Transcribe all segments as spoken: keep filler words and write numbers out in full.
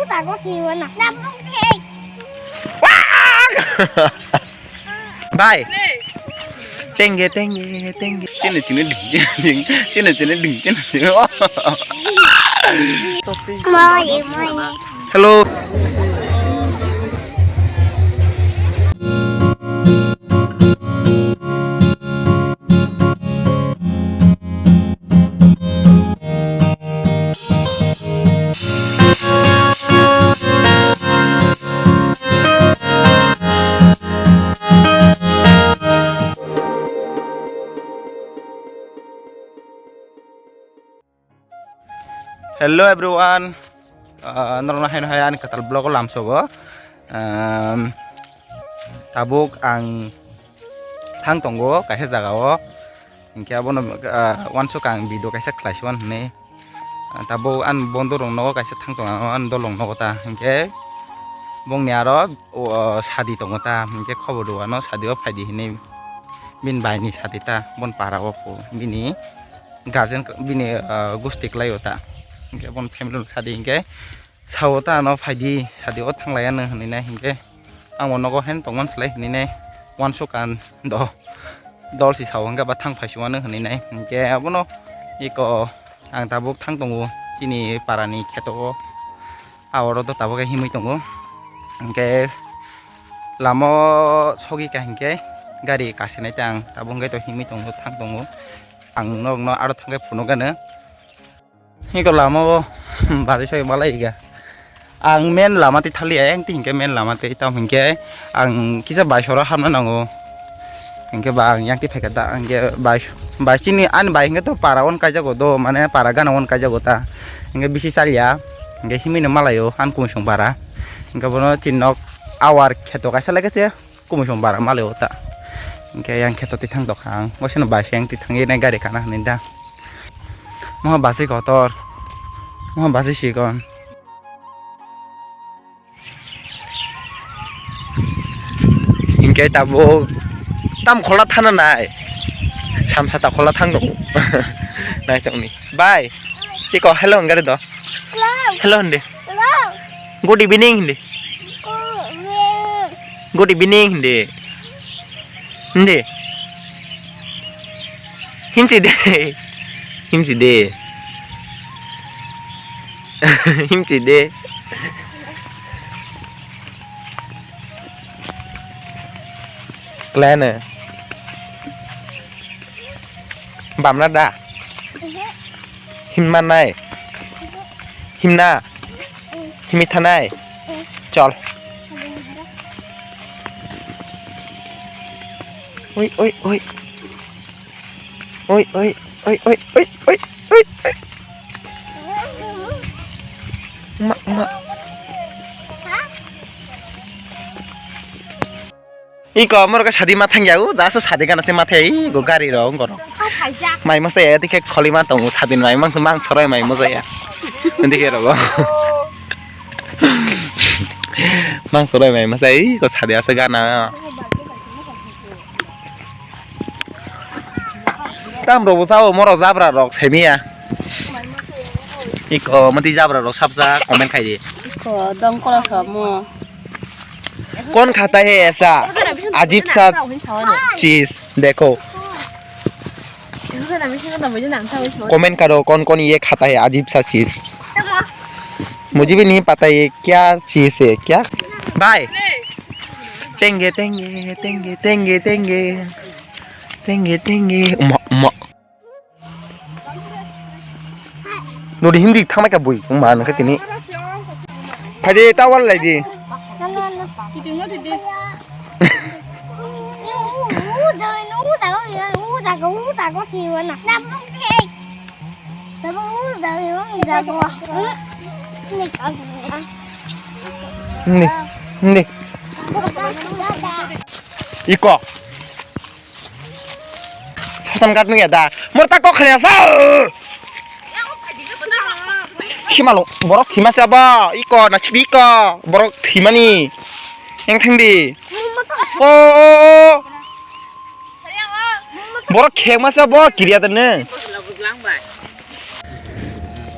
Tago siwana. Nabung thik. Bai. Tenge, tenge, tenge. Chini, chini, ding, chini, chini, chini, ding, chini, chini. Moi, moi. Hello. Hello everyone, ah, norokno haino hai ani kwtal vlog o lamsogo. Ehm, tabuk ang thang tongo kaisa jaga o, hinkhe abono, ah, uansuk ang video kaisa khlaiswan hinwi. Ah, tabuk ani bondo rok nogo kaisa thang tongo, ani dol rok nogo ta, hinkhe bongni aro, o, sadi tongo ta, hinkhe khobor rw ano sadi o phaidi hinwi bini bai ni sadi ta, bon para o phu bini guardian bini, ah, gusti kwlai o ta, hinkhe bon family rok sadi hinkhe sao ta ano phaidi sadi o thanglai ano hinwi nai hinkhe ang bo nogo hen tongmani slai hinwi nai uansuk ang do dol si sao hinkhe ba thang phai si mano hinwi nai hinkhe abono iko ang tabuk thang tongo chini para ni kheto o. A oro to tabuk khe himwi tongo. Hinkhe lama o sogwi ka hinkhe gari kasinai ta ang tabuk hwnkhe to himwi tongo, thang tongo. Ang norokno aro thangkhe phunukgano. Hiko lama o bari soi malai ga. Ang main lama twi thaliya, yang twi hinkhe main lama twi, tamo hinkhe ang kisa baisora hapna nango. Hinkhe ba ang yang twi phaikha ta, hinkhe bai, bai chini ani bai hinkhe to para on kaijago do, mane para gana on kaijago ta. Hinkhe bisi chaliya, hinkhe himwi no malaio, ani kumisong para. Hinkhe bono chini nok awar kheto kaisa lagese, kumisong para malaio ta. Hinkhe yang kheto tithang tokha ang, waisano bai se yang tithang ye nai gari kana hinwi da. Moha basi kotor, moha basi sikon. Hinkhe tabuk tam khola thana nai. Samsa ta khola thang tongo. Nai tongni. Bai. Tiko hello hwngari do. Hello. Hello hindi. Hello. Good evening hindi. Good evening. Good evening hindi. Hindi. Himchi de. Himchi de. Himchi de. Klene. Bamna da. Himma nai. Himna. Himwi thanai. Chol. Oi, oi, oi. Oi, oi, oi, oi, oi, oi, oi, oi. Ma, ma. Iko amor ka sadi ma thang ya, u, da sa sadi gana te ma thai, go gari ro, go ro. Mai ma sa ya, dikhe kholi ma tong, sadi mai ma, ma soroi mai ma sa ya. Dikhe ro go. Ma soroi mai ma sa, iko sadi asa gana. Tam rok bo sao, morok jabra rok semiya. Iko mati jabra rok sapsa comment khai di. Iko dong kora samo. कौन खाता है ऐसा अजीब सा चीज? देखो, कमेंट करो, कौन कौन ये खाता है अजीब सा चीज। मुझे भी नहीं पता ये क्या चीज है, क्या? भाई, तेंगे, तेंगे, तेंगे, तेंगे, तेंगे, तेंगे, तेंगे, उमा, Uma. Nodi Hindi thangmai ka bui, ma nang khe tini. Phaidi tawal lai di. Hindi, Hindi. Iko. Sasan gat nung ya da. Mor ta kok khaya sa. Khimalo, borok khima sa ba. Iko na chidi iko. Borok khimani. Yang thang di. O, o, o. Borok khema sa bo kiriya da ne.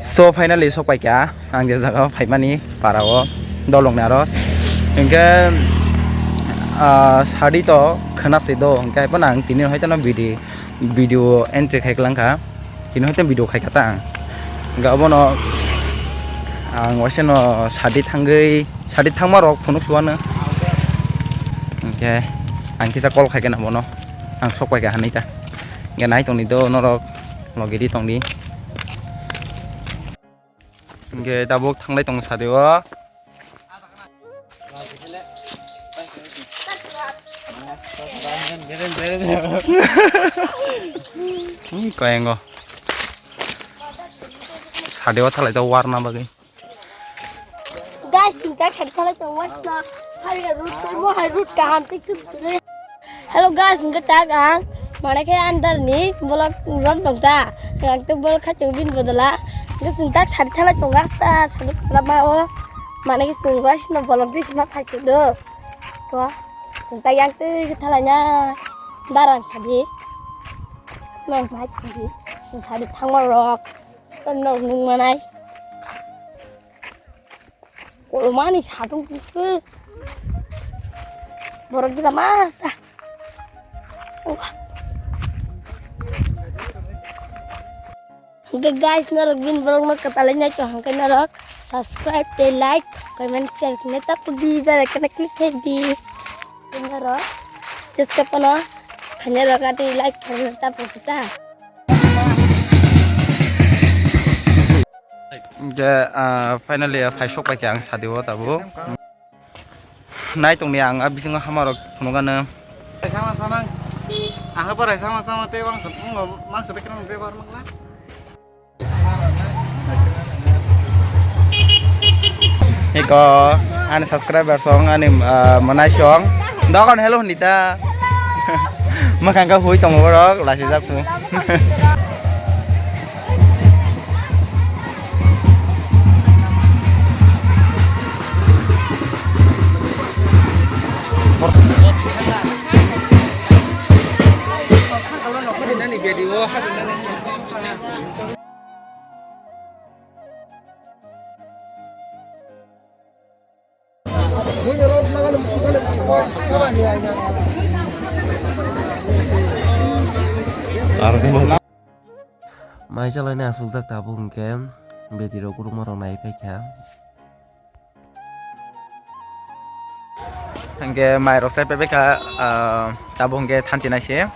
So finally sok paikha ang je jaga o phaimani para o dolong ni aro. Hinkhe, ah, sadi to khwna se do, hinkhe hai phano ang tini hai phano video, video entry khai kwlang kha. Tini hai phano video khai kha ta ang. Hinkhe obono ang waisa no sadi thangwi, sadi thangma rok phunuk suwano. Hinkhe ang kisa call khai khe na bono. Ang sok paikha hanwi ta. Hinkhe nai tongdi do norok. Logi di tongdi. Hinkhe tabuk thanglai tongo sadi o. Hmm, koyengo. Sadi o thalai to warna bagwi. Guys, sintak sadi thalai tongo waisa. Hai road tei mo hai road kaham tei kwbangni. Hello guys, hingke chak ang mana khe under ni bolok rom tong ta. Ang tek bolok kha chong bin bodola. Hingke sintak sadi thalai tongo asta sadi khorama o. Mana khe sung guys no bolok twi sima phai do. To sintak yang twi thalai na darang sadi. Nang mai sadi. Sadi thangma rok. Ton nok nung manai. Kolomani satung kuku. Borok gila masa. Oke guys, norok bin borok no katalai nai to hangke norok subscribe tei like, comment, share kene ta pudi bell icon click khai di. Norok just kapano khanya jaga tei like kene ta pudi ta. Hinkhe, ah, finally, ah, phai sok paikha ang sadi o tabuk. Nai tongdi ang a bisingo hamarok phunukgano. Sama samang. Aha parai sama sama tei wangsa mangsa bekhe nang bebhar mangla. Eko ani subscriber song ani, ah, manai song. Dogon hello hwnita. Mwkhang khe hui tongo borok lasijak phuru. Mai chalaina asukjak tabuk hinkhe beti rok kwbangma rok nai paikha. Hinkhe mai rok sai paikha, ah, tabuk hinkhe thanti nai se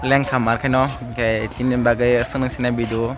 lengkha mar khe no hinkhe tini bagwi aswk nang sinai video.